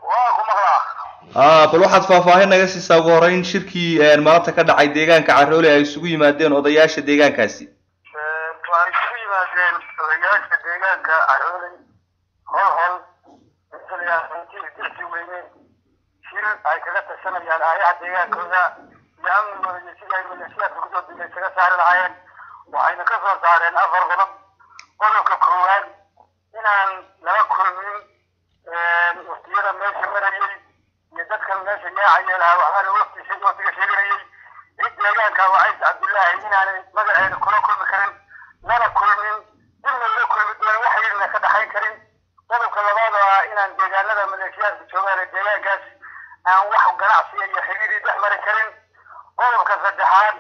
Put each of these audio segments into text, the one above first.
Waa ku maqlaa. Bal waxaad faahfaahin naga siisaa ugu horeyn shirkii maanta ka dhacay deegaanka Caroole ay isugu yimaadeen odayaasha deegaankaasi. Waa isugu yimaadeen odayaasha deegaanka Carooley hol hol intii weyne shir ay kaga tashanayaan aayaha deegaankooda iyo amnigooda iyo sidii ay maleeshiyaadka kusoo duulay isaga saari lahaayeen. Waxayna ka soo saareen 4 qodob. Qodobka koowaad, inaan lala kulmin waftiyada meesha marayay iyo dadkan meesha yaacaya lahaa waxbaana waftiga sheeganayay. Cid deegaanka Wacays Cabdullaahi inaanay magaceeda kula kulmi karin, lana kulmin, dibna ula kulmi doonin, wax yidhina ka dhaxayn karin. Qodobka labaad oo ah inaan deegaanada maleeshiyaadka joogaan ee deegaankaas aan wax ganacsiya iyo xiriiri dhex mari karin. Qodobka saddexaad,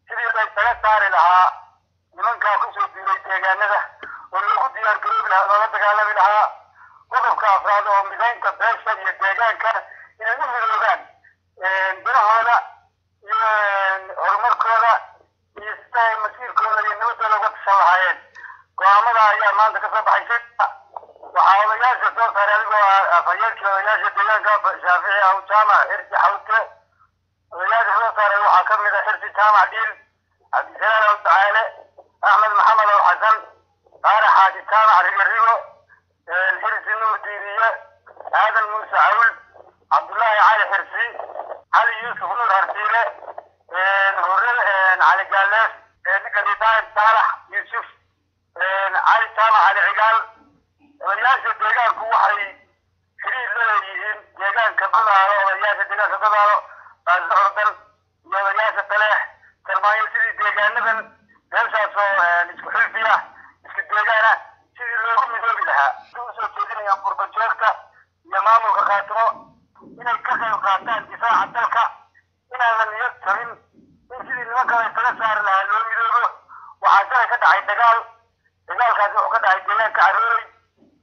sidii la isaga saari lahaa nimankaa kusoo duulay deegaanada oo loogu diyaar garoobi lahaa, loola dagaalami lahaa. Qodobka afraad oo midaynta beesha iyo deegaanka inay u midoobaan danahooda iyo horumarkooda iyo sida ay masiirkooda iyo nabadooda uga tashan lahaayeen. Go'aamada ayaa maanta kasoo baxay. Waxaa odayaasha soo saaray adigoo afhayeenkii odayaasha deegaanka Shaafici Aw Jaamac Xirsi Xawte. Odayaasha soo saaray waxaa ka mid ah Xirsi Jaamac Dhiil, Cabdisalaan Aw Ducaale, Axmed Maxamed Aw Xasan, Faarax Xaaji Jaamac Rigo Rigo, Xirsi Nuur Diiriye, Aadan Muuse Cawl, Cabdullaahi Cali Xirsi, Cali Yuusuf Nuur Harsiile, Hore Cali Gaaleef, ninka Daahir Saalax Yuusuf, Cali Jaamac Cali Cigaal. Odayaasha deegaanku waxay xiriir la leeyihiin deegaanka Dadaalo, odayaasha deegaanka Dadaalo, Baase Curdan iyo odayaasha Taleex Talmaayo, sidii deegaanadan meeshaasoo isku xilfi ah, isku deegaan ah, sidii loogu midoobi lahaa. Usoo jeedinayaan qurba joogta iyo maamulka Khaatimo inay ka qayb qaataan difaaca dalka, inaan la niyad jabin, in sidii nimanka la isaga saari lahaa loo midoobo. Waxaa shalay ka dhacay dagaal. Dagaalkaasi wuxuu ka dhacay deegaanka Carooley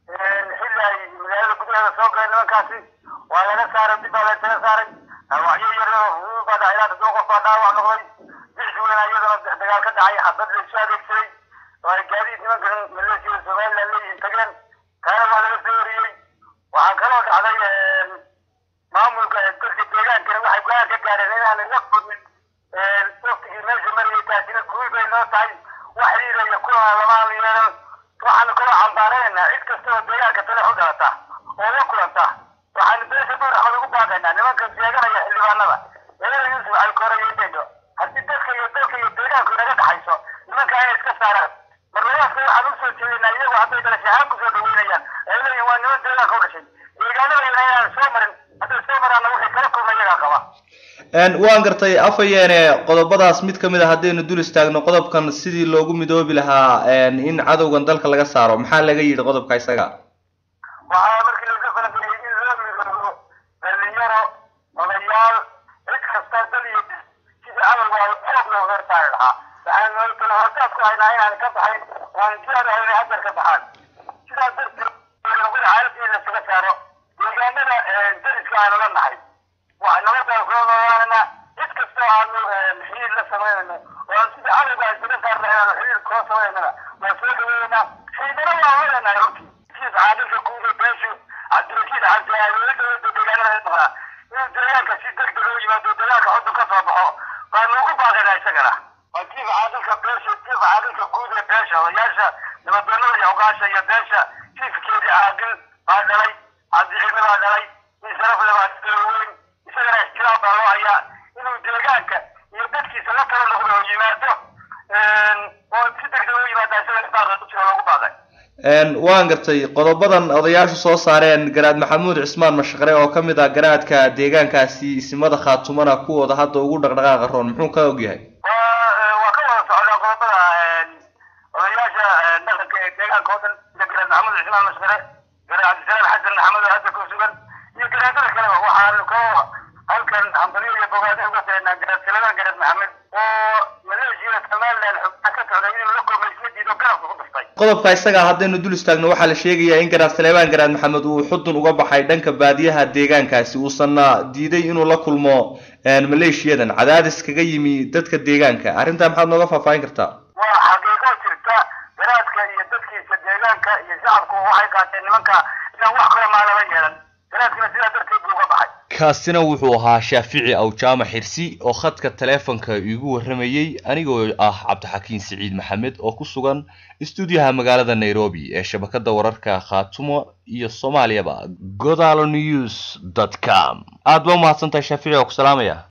xilli ay magaalada gudaheeda soo galeen nimankaasi. Waa laga saaray, dib baa la isaga saaray. Dhaawacyo yaryar oo fudud baa dhacay, ilaa 7 qof baa dhaawac noqday. Bixi weyna iyadana dagaal ka dhacay, xabad la isu adeegsaday oo ay gaadiid nimankan maleeshiyada Somaliland leeyihiin tageen, taana waa laga soo wariyey. Waxaa kaloo dhacday maamulka dadka deegaankana waxay go'aan ka gaareen inaanay la kulmin waftigii meesha marayay. Taasina guul bay noo tahay. Wax xiriiraya kulan lama aanu yeelan. Waxaanu kaloo cambaaranaynaa cid kasta oo deegaanka Taleex u dhalata oo la kulanta. Waxaanu beesha Nuur Axmed ugu baaqaynaa nimanka sheeganaya xildhibaanada Eedada Yuusuf Cali Koore iyo Dendo, haddii dadka iyo dalka iyo deegaanku inaga dhaxayso, nimanka inay iska saaraan. Marlabaadka waxaan usoo jeedaynaa iyagu hadday dhalashay ahaan kusoo dhaweynayaan ay leeyihin waa niman deegaanka u dhashay, deegaanada inaan soo marin. Hadday soo maraanna wixii kala kulma iyagaa qaba. Waan gartay afayeene, qodobadaas mid kamid a haddaynu dul istaagno, qodobkan sidii loogu midoobi lahaa in cadowgan dalka laga saaro, maxaa laga yidhi qodobka isaga? Waxaa markii laga falanqeeyey in loo midoobo dhalinyaro, odayaal, cid kasta, dal iyo sidii cadowga xoog looga hortaagi lahaa. Waxaanu kala hortaad ku haynaa inaan ka baxayn, waan diyaar ahay inay haddar ka baxaan. Sidaas darteed xaaladii la isaga saaro deegaanada dariska aanu la nahay, nabadaan kula noolaanana. Cid kastoo aanu xiriir la samaynayno oo aan sidii cadowga isaga saarna inaanu xiriir kula samaynana waan soo dhaweynaa. Xiidana waan leenahay runtii. Chief caadilka guud ee beeshu Cabdirashiid Cabdi weli dowladda deegaanada maqnaa inuu deegaanka si degdeg u yimaado, deegaanka Xudun ka soo baxo baanu ugu baaqaynaa. Isagana waa chief caadilka beesha, chief caadilka guud ee beesha, odayaasha nabadoonada iyo ogaasha iyo beesha chiefkeedii caadil baa dhalay, Cabdi Cilmi baa dhalay, nin sharaf le baa weyn. Isagana ixtiraam baa loo hayaa inuu deegaanka iyo dadkiisa la tala noqdo oo yimaado oo si degdeg u yimaada, isagana baaqa ku jiro loogu baaqay. Waan gartay. Qodobadan odayaashu soo saareen, Garaad Maxamuud Cismaan Mashaqre oo kamid ah garaadka deegaankaasi, isimada Khaatumana kuwooda hadda ugu dhaqdhaqaaqa roon, muxuu ka ogyahay? Waa ka wada socdaa qodobada odayaasha dhaqanka ee deegaanka oo dhan, sida Garaad Maxamuud Cismaan Mashaqre, Garaad Cabdisalaam Xasan Maxamed oo hadda ku sugan iyo garaadada kaleba. Waxaanu ka halkan hambalyo iyo bogaado uga filaynaa Garaad Salamaan Garaad Maxamed oo maleeshiyada Somaliland xubnaha ka socday inuu la kulmay isla diido, garabka ku dhuftay. Qodobka isaga haddaynu dul istaagno, waxaa la sheegayaa in Garaad Saleebaan Garaad Maxamed uu Xudun uga baxay dhanka baadiyaha deegaankaasi, uusanna diiday inuu la kulmo maleeshiyadan, cadaadis kaga yimi dadka deegaanka. Arrintaa maxaad nooga faahfaahin kartaa? Waa xaqiiqo jirta. Garaadka iyo dadkiisa deegaanka iyo shacabku waxay qaateen nimanka inaan wax kala maala Garaadkuna sidaa darteed buu uga baxay. Kaasina wuxuu ahaa Shaafici Awjaama Xirsi oo khadka taleefonka iigu warramayey anigoo ah Cabdixakiin Siciid Maxamed oo ku sugan istuudiyaha magaalada Nairobi ee shabakadda wararka Khaatumo iyo Soomaaliyaba, Godalo News com. Aad baa umahadsantahay Shaafici, oo ku salaamaya.